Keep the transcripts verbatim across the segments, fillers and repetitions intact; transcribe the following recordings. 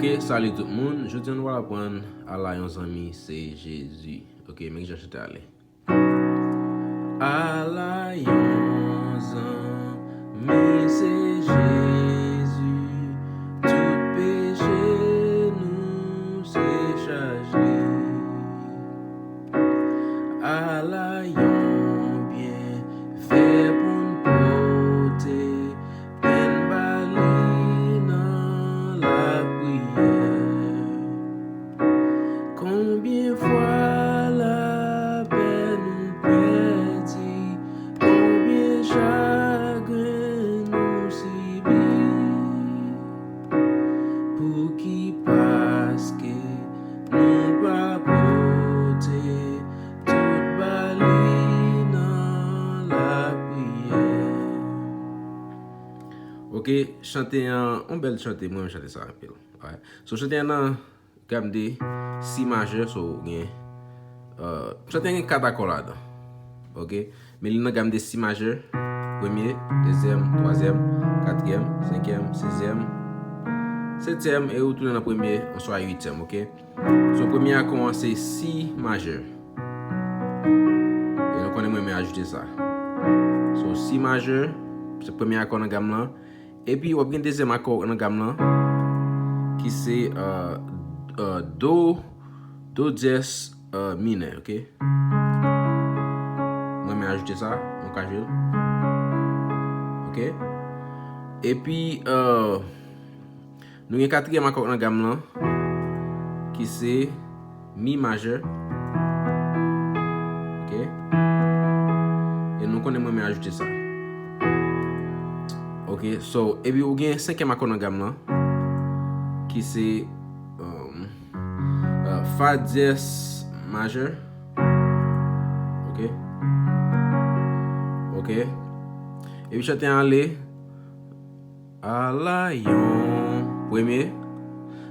Ok, salut tout moun. Jodi a nou pral aprann Ala yon zanmi se Jezi. Ok, men ki jan chante a ale. Ala yon zanmi se Jezi, tout peche nou se chaj li. Ala yon byenfè pou n pote, penn ba li nan lapriyè. Konbyen fwa lapè nou pèdi, konbyen chagren nou sibi, pouki paske nou pa pote tout ba li nan lapriyè. Ok, chante an, yon bèl chante, mwen renmen chante sa anpil. Alright. So, chante an nan gam de si majè, so, gen, uh, chante an gen kat akò ladan. Ok? Men li nan gam de si majè, premye, dezyèm, twazyèm, katriyèm, senkyèm, sizyèm, setyèm, e ou tounen nan premye, oswa uityèm, ok? So, premye akò an se si majè. E nou konnen mwen renmen ajoute sa. So, si majè, se premye akò nan gam lan. Epi w ap gen dezyèm akò nan gam lan, ki se, uh, uh, do, do dyès, uh, minè, ok? Mwen renmen ajoute sa, nou ka jwe l. Ok? Epi, uh, nou gen katriyèm akò nan gam lan, ki se mi majè. Ok? E nou konnen mwen renmen ajoute sa. Ok, so, epi ou gen senkyèm akò nan gam lan, ki se, um, uh, fa dyès majè. Ok? Ok? Epi chante an ale. Ala yon premye,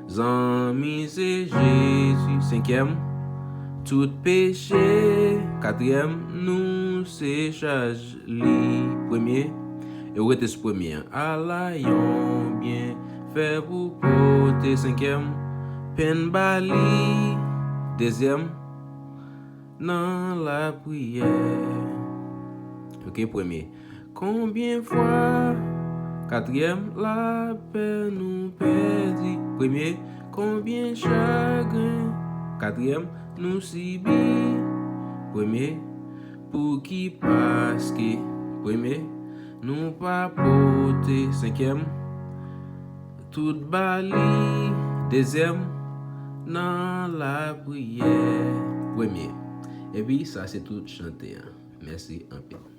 zanmi se Jezi, senkyèm, tout peche, katriyèm, nou se chaj li, premye, e ou rete sou premye an. Ala yon byenfè pou pote, senkyèm, penn ba li, dezyèm, nan lapriyè. Ok, premye. Konbyen fwa, katriyèm, lapè nou pèdi? Premye. Konbyen chagren, katriyèm, nou sibi? Premye. Pouki? Paske, premye, nou pa pote, senkyèm, tout ba li, dezyèm, nan lapriyè, premye. Epi, sa se tout chante an. Mèsi anpil.